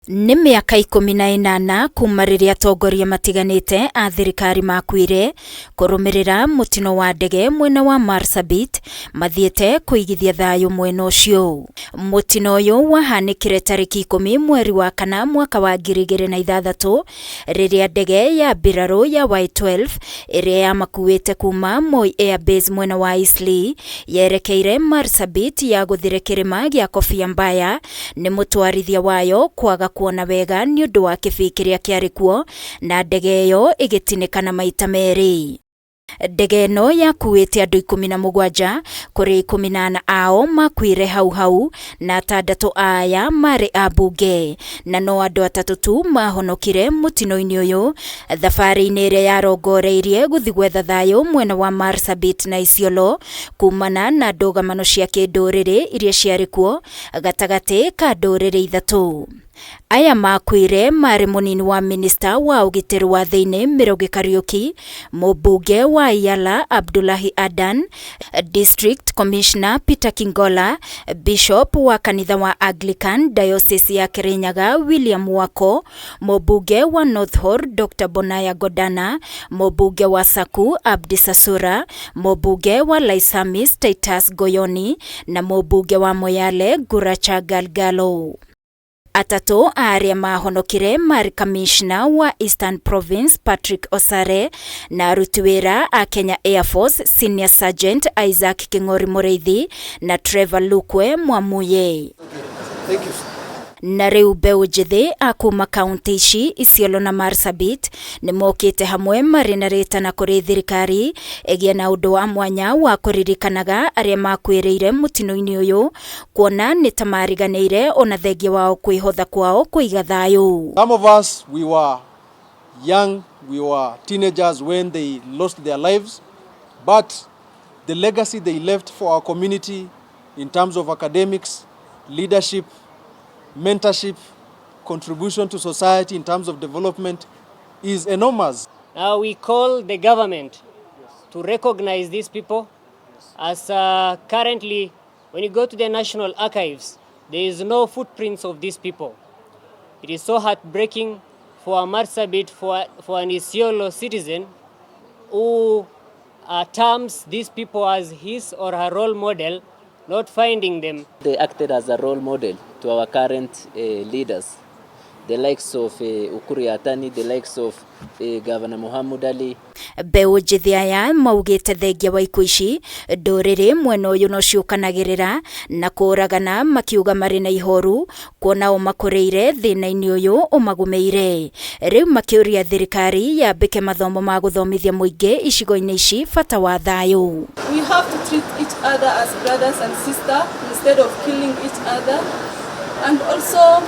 Nĩ mĩaka 18 kuma rĩrĩa atongoria matiganĩte a thirikari makuire kũrũmĩrĩra mũtino wa ndege mwena wa Marsabit mathiĩte kũigithia thayũ mwena ũcio. Mũtino ũyũ wahanĩkire tarĩki 10 mweri wa kana mwaka wa 2006 rĩrĩa ndege ya mbirarũ ya Y12 ĩrĩa yamakuĩte kuma Moi Air Base mwena wa Eastleigh yerekeire Marsabit yagũthire kĩrĩma gĩa Kofia Mbaya nĩ mũtwarithia wayo kwaga kuona wega nĩ ũndũ wa kĩbii kĩrĩa kĩarĩ kuo na ndege ĩyo ĩgĩtinĩkana maita merĩ. Ndege ĩno yakuĩte andũ 17 kũrĩ 14 ao makuire hau hau na 6 aya marĩ ambunge na no andũ 3 tu mahonokire mũtino-inĩ ũyũ thabarĩ-inĩ ĩrĩa yarongoreirie gũthiĩ gwetha thayũ mwena wa Marsabit na Isiolo kumana na ndũgamano cia kĩndũrĩrĩ iria ciarĩ kuo gatagatĩ ka ndũrĩrĩ 3. Aya makuire marĩ mũnini wa minista wa ũgitĩri wa thĩinĩ Mĩrũgĩ Kariũki, mũmbunge wa Yala Abdullahi Adan, District Commissioner Peter Kingola, Bishop wa kanitha wa Anglican Diocese ya Kirinyaga William Wako, mũmbunge wa North Horr Dr. Bonaya Godana, mũmbunge wa Saku Abdi Sasura, mũmbunge wa Laisamis Titus Goyoni na mũmbunge wa Moyale Guracha Galgalo. 3 arĩa mahonokire marĩ Commissioner wa Eastern Province Patrick Osare na aruti wĩra a Kenya Air Force Senior Sergeant Isaac King'ori Mũrĩithi na Trevor Lukwe Mwamuye. Thank you. Na rĩu mbeũ njĩthĩ a kuma kaunti ici Isiolo na Marsabit nĩ mokĩte hamwe marĩ na rĩtana kũrĩ thirikari ĩgĩe na ũndũ wa mwanya wa kũririkanaga arĩa makuĩrĩire mũtino-inĩ ũyũ kuona nĩ ta mariganĩire ona thengia wao kwĩhotha kwao kũiga thayũ. Some of us, we were young, we were teenagers when they lost their lives, but the legacy they left for our community in terms of academics, leadership, mentorship, contribution to society in terms of development is enormous. Now we call the government to recognize these people as currently when you go to the National Archives, there is no footprints of these people. It is so heartbreaking for a Marsabit, for an Isiolo citizen who terms these people as his or her role model, not finding them. They acted as a role model to our current leaders, the likes of Ukur Yatani, the likes of Governor Mohamud Ali. Mbeũ njĩthĩ aya maugĩte thengia wa ikuũ ici ndũrĩrĩ mwena ũyũ no ciũkanagĩrĩra na kũragana makiuga marĩ na ihoru kuona o makũrĩire thĩna-inĩ ũyũ ũmagũmĩire. Rĩu makĩũria thirikari yambĩke mathomo ma gũthomithia mũingĩ icigo-inĩ ici bata wa thayũ. We have to treat each other as brothers and sisters instead of killing each other. And also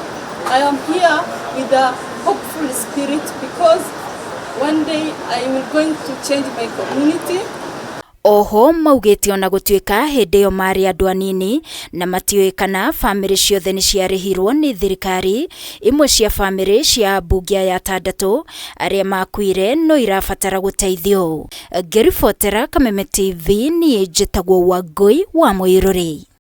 I am here with a hopeful spirit because one day I will going to change my community. Oho maugĩte ona gũtuĩka hĩndĩ ĩyo marĩ andũ anini na matiũĩ kana bamĩrĩ ciothe nĩ ciarĩhirwo nĩ thirikari, imwe cia bamĩrĩ cia ambunge aya 6 arĩa makuire no irabatara gũteithio. Ngĩribotera Kameme TV niĩ njĩtagwo Wangũi wa Mũirũrĩ.